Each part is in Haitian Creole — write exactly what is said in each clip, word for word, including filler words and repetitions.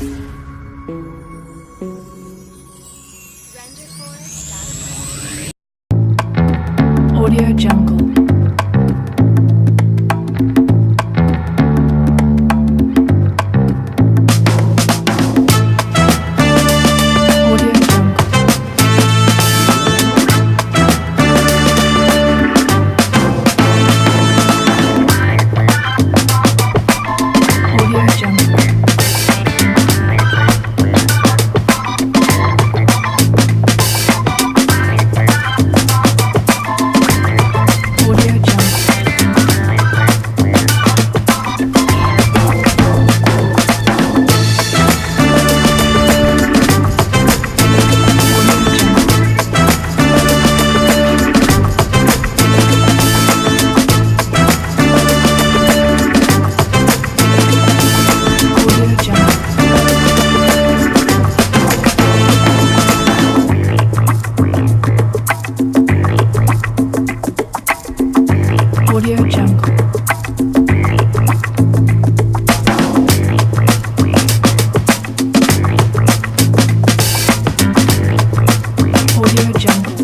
Audio Jungle. Audio Jungle. Audio Jungle. Audio Jungle. Audio Jungle. Audio Jungle.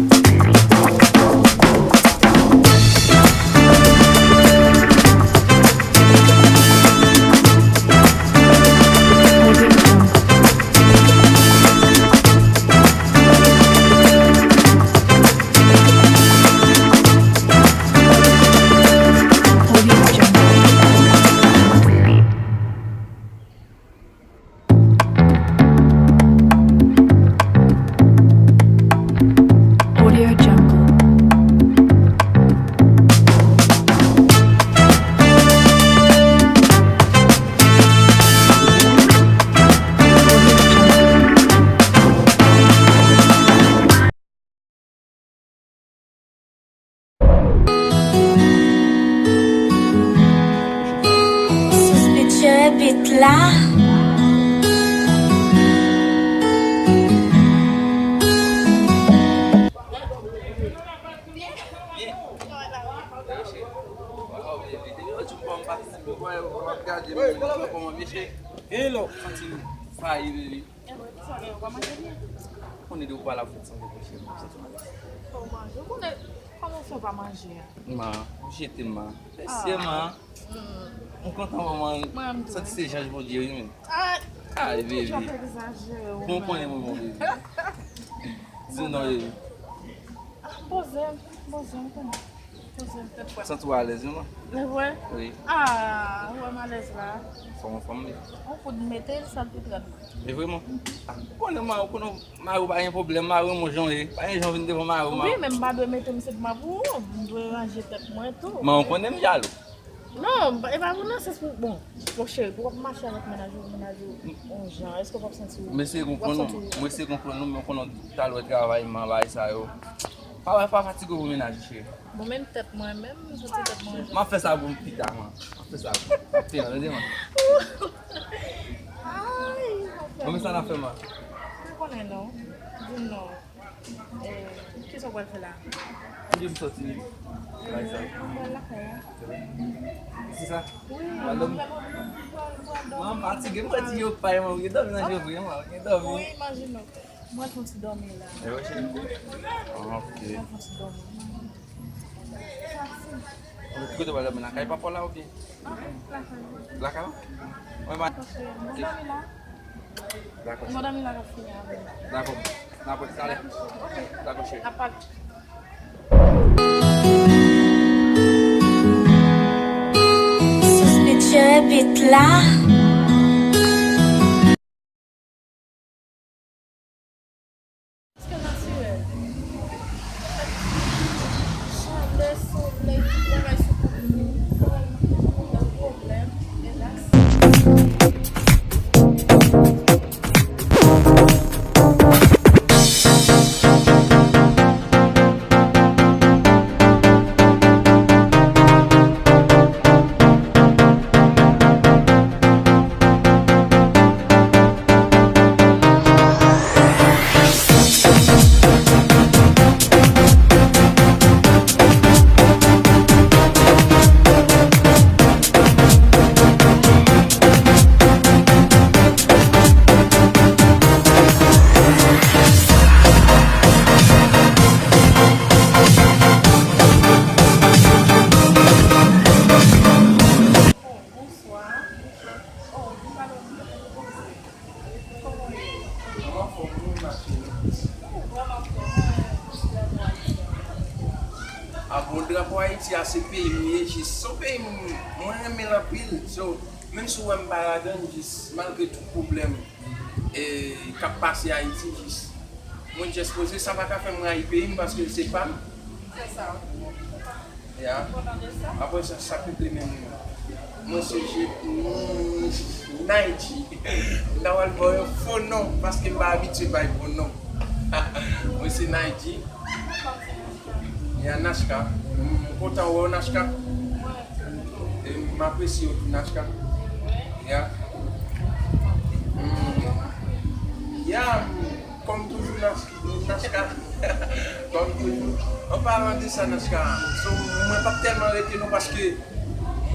Audio Jungle. Sus picture beat la. Hello, Fantine. Sa ye, baby? Enben, kisa w gen, ou pa manje byen? Ou konnen depi w pa la, ou fèk sanble, monchè, m santi m alèz. Fò w manje. Ou konnen kòman w fè w pa manje a? Ma, ou jete m, ma. Mesye, ma. M kontan, manman. M santi se jan Bondye, wi, men. Ay, baby. Ou toujou ap egzajere, ou menm. Bon, ou konnen, manman, baby. Di non, baby. Ah, poze m, poze m, ou konnen. Poze m, tèt fwèt. Santi w alèz, wi, ma. E vre? Wi. Ah, ou wè m alèz la. Fò m anfòm, wi. On kout mete l, sa l te trèt mwen. E vreman? Ah, ou konnen, ma, ou konnen, mari w pa gen pwoblèm, mari w, mon jan w ye. Pa gen jan w vin devan mari w, ma. Wi, men m pa dwe mete m sèlman pou ou, m dwe ranje tèt mwen tou. Men ou konnen m jalou. Non, e pa pou nan sans pou, bon, bon, cheri, pou w ap mache avèk mennaj ou, mennaj ou, on jan, èske w p ap santi w, w ap santi w. M eseye konprann ou, m eseye konprann ou, men ou konnen talè travay, man, bagay sa yo. Pa, pa fatige pou mennaj ou, cheri. Bon, menm tèt mwen, menm, m santi tèt mwen jan. M ap fè sa pou m pita, man. M ap fè sa pou m. M ap fè, tande, man. Ay, m ap fè. Bon, men sa n ap fè, man. M pa konnen, non. Di m non. Eh, kisa w pral fè la? Mwen jis soti. Bay sa. Mwen pral lakay la. Se vre? Se sa? Wi, mwen pral, mwen pral dòmi. Mwen fatige, mwen fatige, yo pa, mwen gen dòmi nan je vre, mwen gen dòmi. Wi, imajine w. Mwen fè yon ti dòmi la. E wi, cheri. Ok. Mwen fè yon ti dòmi. Ki kote w pral dòmi, lakay papa w la oubyen? Ah, lakay mwen. Lakay ou? Wi, ma. Mwen dòmi la. Dakò. Mwen dòmi la, m ap fini avè w. Dakò. N ap wè talè. Ok. Dakò, cheri. N ap pale. Sus picture beat la. Èske natirèl? Chalè solèy ki travay sou kò nou, fè l nan pwoblèm, relax. A bon, drapo Ayiti a se peyi m ye, jis se yon peyi m, mwen renmen l anpil. So, menm si w wè m pa ladan l, jis malgre tout pwoblèm e k ap pase Ayiti, jis mwen jis poze, sa pa ka fè m rayi peyi m paske se pa m. Se sa. Ya. Apre sa, sa koute menm mwen. Mwen se je, mm, Nayji. M ta pral ba w yon fo non, paske m pa abitye bay bon non. Mwen se Nayji. Ya, Nachka. M kontan wè w, Nachka. E m apresye w tou, Nachka. Ya. Mm. Ya, kòm toujou, Nachka. Nachka. Kòm toujou. An palan de sa, Nachka, so, mwen p ap tèlman rete non, paske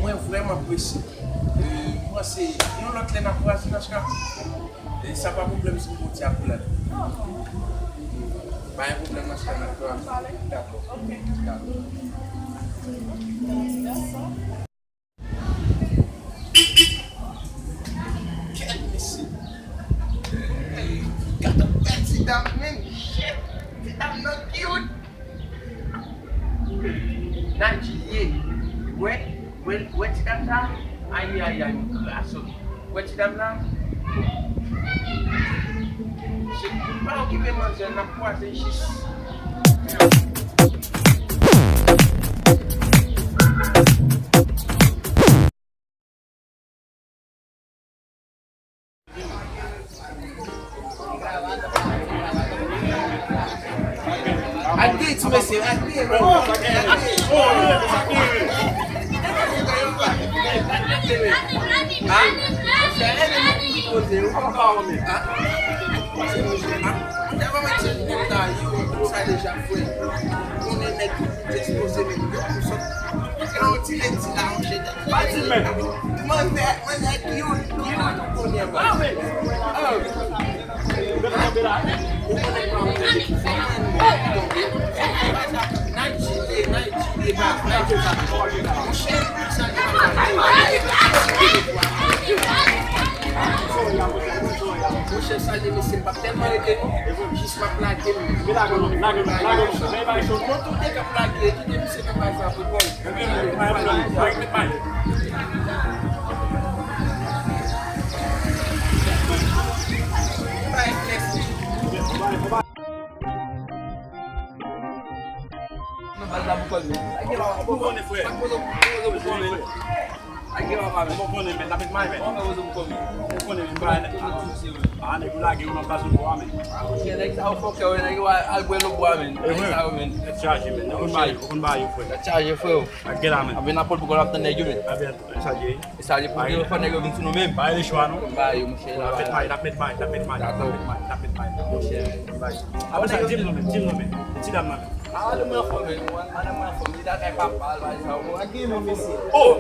mwen vrèman prese. E, m panse, yon lòt lè n ap kwaze, Nachka. E sa pa pwoblèm si m gon ti apèl la. Pa gen pwoblèm, Nachka, n ap kwaze. Dakò. Dakò. Kèt mesye. Gad yon bèl ti dam, men. Shit. Ti dam nan cute. Nayji ye. Wè, wè, wè ti dam sa. Ayi, ayi, ayi, m kraze w. Wè ti dam la. Shit, pa okipe manzè, n ap kwaze jis. Ak de ti mesye, ak de, ak de. Ha? Fè ede nou poze, ou pa pa wè men. Ha? Mwen te konn ti nèg la, yo, sa deja fè. Konnen nèg ki te ekspoze men yo, sot. Yon ti leti la, yon jete. Pa di men. Manzè, manzè ki yon, ki yon konnen ba. Ah, men. Oh. Ou konnen pa mwen. Nayji, Nayji, Nayji, Nayji. Monchè, sa li pa. Monchè, sa li, mesye, m pa tèlman rete non. Jis m ap lage m. Lage m, lage m, lage m. Mwen pa cho. Mwen tou de k ap lage, kite misye nan baz la pou kò l. Nan baz la pou kò l. Ou konnen, frè. Ou konnen, men, n ap met may, men. Ou konnen, men, pa, ah, nèg yo lage yo nan baz yo, men. Ah, monchè, nèg sa yo fòkè, wi, nèg yo al, al bwè lòt bwa, men. Nèg sa yo, men. Tèt chaje, men. Ou konn ba yo, ou konn ba yo, frè. Tèt chaje, frè. Ak gèla, men. Anben, n ap pran pou kò l ap tann nèg yo, men. Anben, sa je. E sa je pou yo fè nèg yo vin sou nou, men. Ba yo lechwa, non. Ba yo, monchè. N ap met may, n ap met may, n ap met may, n ap met may, n ap met may, monchè. Apre sa, di m non, men, di m non, men. Ti dam nan, men. Ah, madanm mwen anfòm, men. Madanm mwen anfòm, li ta kay papa l, bagay sa yo. Pa gen men, mesye. Oh!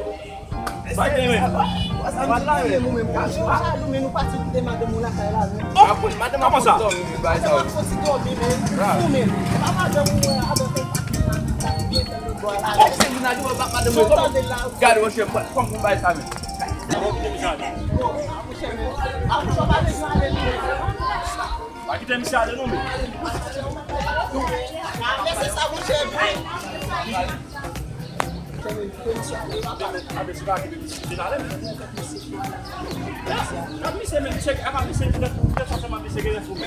Pa gen men. Sa m di la, men. Ou menm, ou jalou, men ou pati kite madanm ou lakay la, men. Oh! Kòman sa? Madanm ap soti dòmi, men. Ou menm. E pa madanm ou wè avèk yon pati byen fè lòt bò la. Oh, se moun a di w ap madanm mwen. Gade, monchè, kòman pou bay sa, men. Bon, monchè, men. Apre sa, pa bezwen ale lwen. Pa kite misye ale non, men. Lese sa, monchè. Kite misye ale, men. Gad misye, men, misye, gad misye, gad misye, gad misye, gad misye.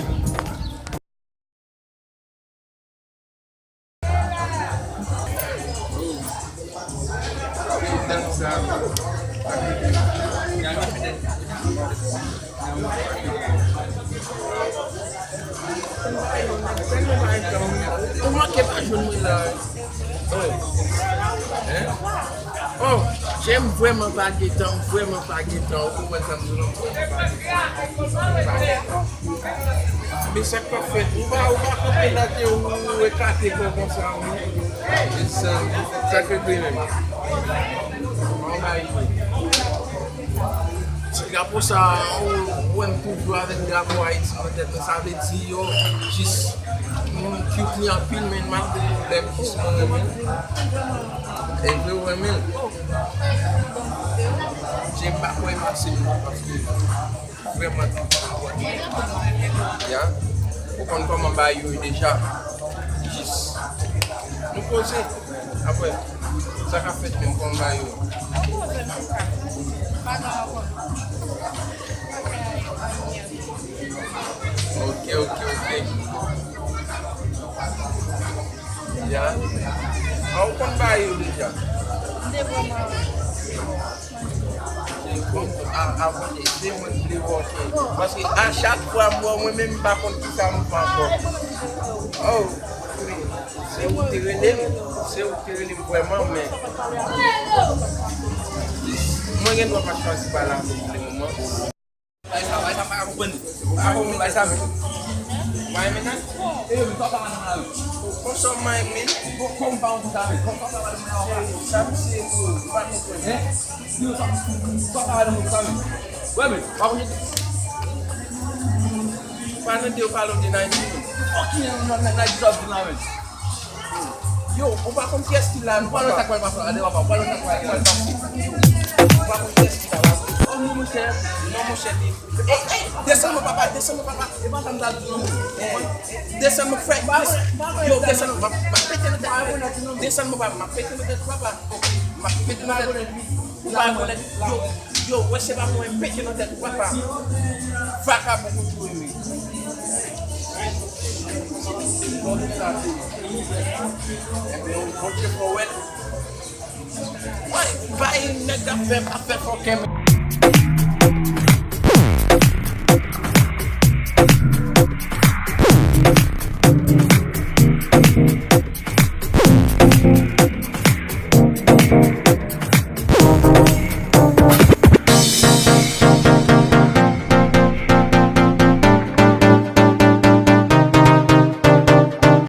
Ou manke pa jwenn mwen la. Oh. Hein? Oh, Jay, m vrèman pa gentan, m vrèman pa gentan. Ou konprann sa m di w la, m vrèman pa gentan. Men sa k ap fèt, ou pa, ou pa kanpe la ke ou eklate kò konsa, wi. E sa, sa k ret li menm. Anba li. Ti drapo sa, ou, ou wè m toujou avèk drapo Ayiti nan tèt mwen, sa vle di yo jis moun cute li anpil, men malgre pwoblèm, jis mwen renmen l. E vre ou renmen l. Jay, m pa kwè m ap sere non, paske vrèman, ya. Ou konn kòman bagay yo ye deja. Jis nou poze. Apre, sa k ap fèt menm, kòman bagay yo ye? Ok, ok, ok. Ya. A, ou konn bagay yo deja. M te vrèman. Se bon, a, a, se mwen ki vle wòke. Paske a chak fwa m wè w, mwen menm m pa konn kisa m fè ankò. Oh, wi. Se ou ki te rele m, se ou ki te rele m vrèman, men mwen gen dwa pa chwazi pale avè w pou le moman. Bay sa, bay sa, m pa ka konprann. M pa ka konprann bay sa, men. Mwen menm nan? E, men sa w pa madanm la, men. Konsa w mwen menm? Bon, kòm pa yon konsa, men. Kòm pa madanm la, w pa. Sa misye, ou pa konprann. Hein? Yo, sa, sa pa madanm ou sa, men. Wè, men, pa konn. Pa tande yo pale w de Naydi, men. Fucking hell, nan, nan, Naydi sa w di la, men. Yo, ou pa konn kiyès ki la, nou pa wè sa k pral pase la, de papa, ou pa wè sa k pral pase. Ou pa konn kiyès ki la, la. Oh, non, monchè. Non, monchè, li. Ey, ey, desann mwen, papa, desann mwen, papa. E pa sa m ta di, non. Desann mwen, frè. Yo, desann mwen, m ap, m ap pete nan tèt. Desann mwen, papa, m ap pete nan tèt, papa. M ap pete nan tèt. Ou pa rekonèt. Yo, yo, wè, se pa mwen, m pete nan tèt, papa. Vakabon konn tou renmen. Bon, sa se. Ebyen, Bondye fè w wè. Mwen, bay nèg ap fè, ap fè fòkè, men.